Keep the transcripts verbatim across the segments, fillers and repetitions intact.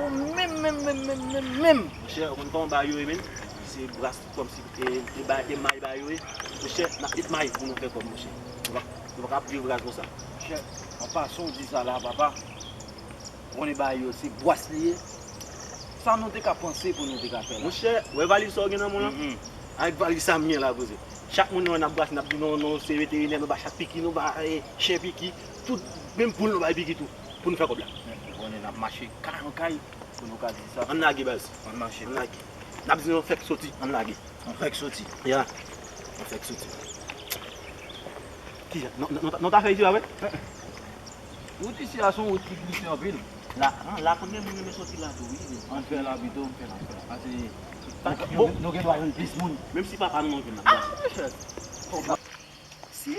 Menm, menm, menm, menm, menm, menm. Monchè, ou konn kòman bagay yo ye menm? Se bras kòmsi e, e, ba- e may bagay yo ye. Monchè, n ap met may pou nou fè kòb, monchè. Nou pa, nou pa ka ap viv raz konsa. Monchè, an pasan w di sa la, papa. Ou konnen bagay yo, se bras li ye. Sa nou te ka panse pou nou te ka fè la. Monchè, wè valiz sa w gen nan men w lan? Mhm. Avèk valiz sa m gen la, koze. Chak moun nou wè n ap brase, n ap di non, non, se veterinè, nou ba chat piki, nou ba, eh, chen piki, tout, menm poul nou bay piki tou, pou nou fè kòb la. Men ou konnen n ap mache kay an kay, pou nou ka di sa. Ann lage, baz. Ann mache. Ann lage. N ap di nou fèk soti, ann lage. Nou fèk soti. Ya. Nou fèk soti. Kijan? Nou, nou, nou ta fè isi la, wi? Wout isi a se yon wout ki glise anpil. La, an, la, konbyen moun renmen soti la tou, wi. Ann fè la pito. Ann fè la, ann fè la. Pase, nou, nou gen dwa jwenn plis moun. Menm si papa nou an jwenn la. Ah, monchè. Si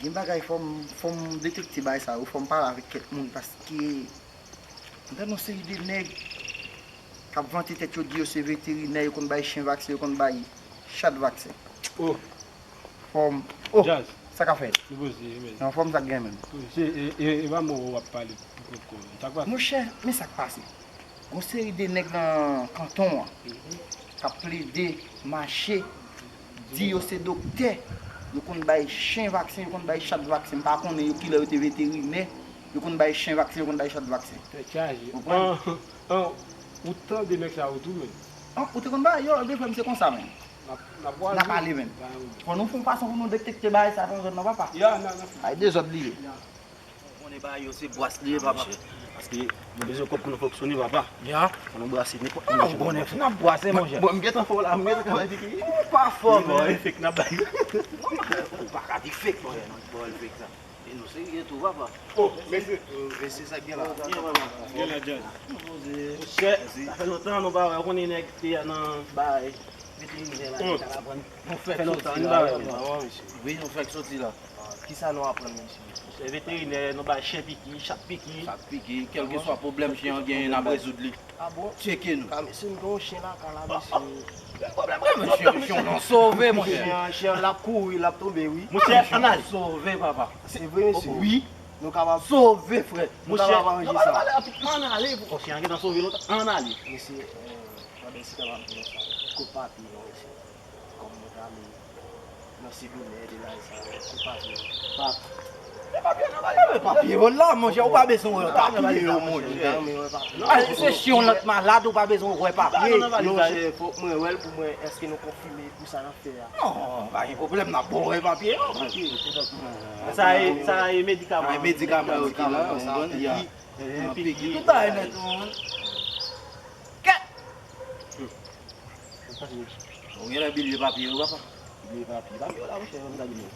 gen bagay, fò m, fò m detekte bagay sa yo, fò m pale avèk kèk moun, paske m tande yon seri de nèg k ap vante tèt yo, di yo se veterinè, yo konn bay chen vaksen, yo konn bay chat vaksen. Oh. Fòm. Oh, Jazz. Sa k ap fèt? Nou poze, men. Nan fòm sa k gen menm. Poze, e, e, e pa mwen w ap pale pou kont kò w. Sa k pase? Monchè, men sa k pase. Gon seri de nèg nan kanton an k ap plede mache, di yo se doktè, yo konn bay chen vaksen, yo konn bay chat vaksen. M pa konnen yo kilè yo te veterinè, yo konn bay chen vaksen, yo konn bay chat vaksen. Tèt chaje. Ou konprann? An, an, ou tande nèg sa yo tou, men. An, ou te konn bay yo, ebyen frè m, se konsa, men. N ap, n ap pale, men. Fò nou fè yon fason pou nou detekte bagay sa nan zòn nan, papa. Ya, nan, nan. Ay, dezòd li ye. Ya. Ou konnen bagay yo se bwas li ye, papa. Paske nou bezwen kòb pou nou fonksyone, papa. Ya. Fò nou brase nenpòt moun. Ou konnen, n ap brase, monchè. Bon, m gentan fè w la, m gentan travay piki. Ou pa fò, men. Fake n ap bay. Ou pa ka di fake, monchè, non, fake sa. E nou serye tou, papa. Oh, mesye. Mesye, sa k gen la? Gen la, John. Monchè, sa fè lontan nou pa wè, ou konnen nèg te nan bay veterinè la, te ka aprann. Nou fèk soti la, wi, papa. Wi, nou fèk soti la. Kisa nou aprann, mesye? Se veterinè, nou bay chen piki, chat piki. Chat piki, kèlkeswa pwoblèm chen an genyen, n ap rezoud li. Ah bon? Tcheke nou. Ka mesye, m gen yon chen lakay la, mesye. Gen pwoblèm, men chen, chen w nan sove, monchè. Chen an, chen an, l ap kouri, l ap tonbe, wi. Monchè, ann ale. Sove, papa. Se vre, mesye. Wi. Nou kapab sove, frè. Nou kapab aranje sa. Ann ale, ann ale. Bon, chen an gentan sove lontan. Ann ale. Mesye, eh, pandan se tan m ap di nou sa, kote papye nou, mesye? Kòm nou t ale nan Sidonè, de la sa, kote papye nou? Pa. Men papye w la, monchè, ou pa bezwen wè papye yo, monchè. Ay, se si yon lòt malad, ou pa bezwen wè papye. Monchè, fòk mwen wè l pou mwen, èske nou konfime pou sa n ap fè a? Non, pa gen pwoblèm, n ap ba w wè papye yo. Sa e, sa e medikaman. Sa e medikaman yo ki la, ou konprann? Piki, tout bagay nèt, ou konprann? Kèt! Ou genlè bliye papye yo, papa. Bliye papye. Papye yo la, monchè, m ta bliye.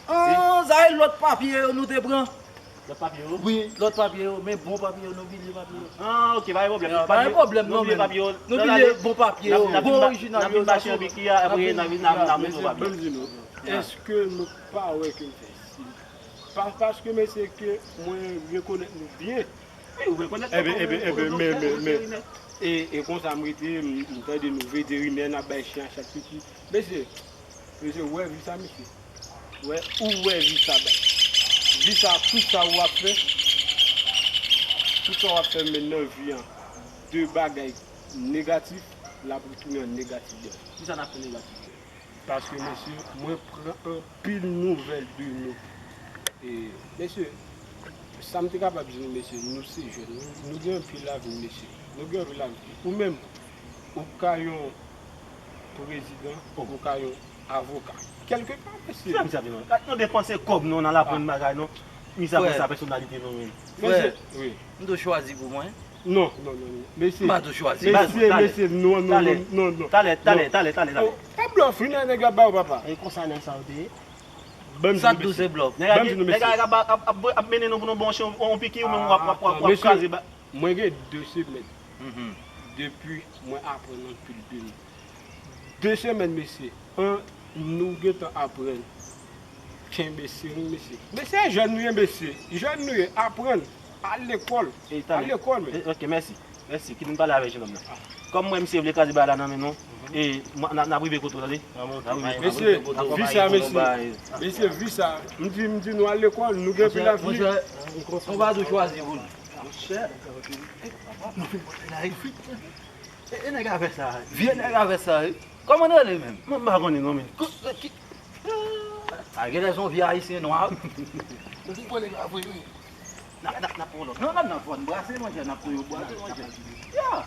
Ah, sa e lòt papye yo nou te pran. Lòt papye yo? Wi, lòt papye yo, men bon papye yo, nou bliye papye yo. Ah, ok, pa gen pwoblèm. Ya, pa gen pwoblèm, non, men nou bliye bon papye yo, bon orijinal yo. N ap vin mache an piki a, apre n ap vin, n ap vin, n ap vin, n ap vin. Mesye, ban m di nou, èske nou pa wè ke l fè sil? Pa, paske, mesye, ke mwen rekonèt nou byen. Wi, ou rekonèt nou kòm, kòm doktè, kòm veterinè. E, e konsa m rete, m, m tande nou veterinè, n ap bay chen a chat piki. Mesye, mesye, ou wè vi sa, mesye? Ou wè, ou wè vi sa bay. Vi sa, tout sa w ap fè, tout sa w ap fè, men nan vi an, de bagay negatif, l ap retounen an negatif. Kisa n ap fè negatif? Paske, mesye, mwen pran anpil nouvèl de nou. E, mesye, sa m te kapab di nou, mesye, nou se jèn, nou, nou gen anpil avni, mesye. Nou gen anpil avni. Ou menm, ou ka yon prezidan, ou ka yon avoka. Kèlkepa, mesye. Frè m, sa te non. Nou depanse kòb nou, n al aprann bagay nou. Mizè konsa pèsonalite nou menm. Mesye, wi. M dwe chwazi pou mwen. Non, non, non, non. Mesye. M pa dwe chwazi. Mesye, mesye, non, non, non, non. Talè, talè, talè, talè, talè. Pa blòf, wi, nèg la ba w, papa. E konsa nèg sa yo te ye? Sa tou se blòf. Nèg la, nèg la ap, ap, ap, ap mennen nou pou nou ba yon chen yon piki, ou menm w ap, w ap, w ap, w ap kraze ba. Mwen gen de semèn depi mwen aprann anpil de nou. De semèn, mesye. An, nou gentan aprann kenbe sering, mesye. Mesye, jèn nou ye, mesye. Jèn nou ye, aprann. Al lekòl. Al lekòl, men. Ok, mèsi. Mèsi. Kite m pale avèk jenòm nan. Kòm mwen, misye vle kraze bagay la nan men nou, E, n ap rive kote w, tande? N ap rive kote w. Mesye, vi sa, mesye. Mesye, vi sa. M di, m di nou al lekòl, nou gen pil avni. Monchè, monchè, se yon bagay ou chwazi pou nou. Monchè, nou fin pran la, wi. E, e nèg avè sa, vye nèg avè sa, wi. Kòman l rele menm? Mwen m pa konnen non, men. Kou-, ki-, a, genlè se yon vye ayisyen nwa. Ou konprann nèg la vre, wi. N ap, n ap, n ap pran lòt. Non, non, non, fò n brase, monchè, n ap touye w brase, monchè. Ya!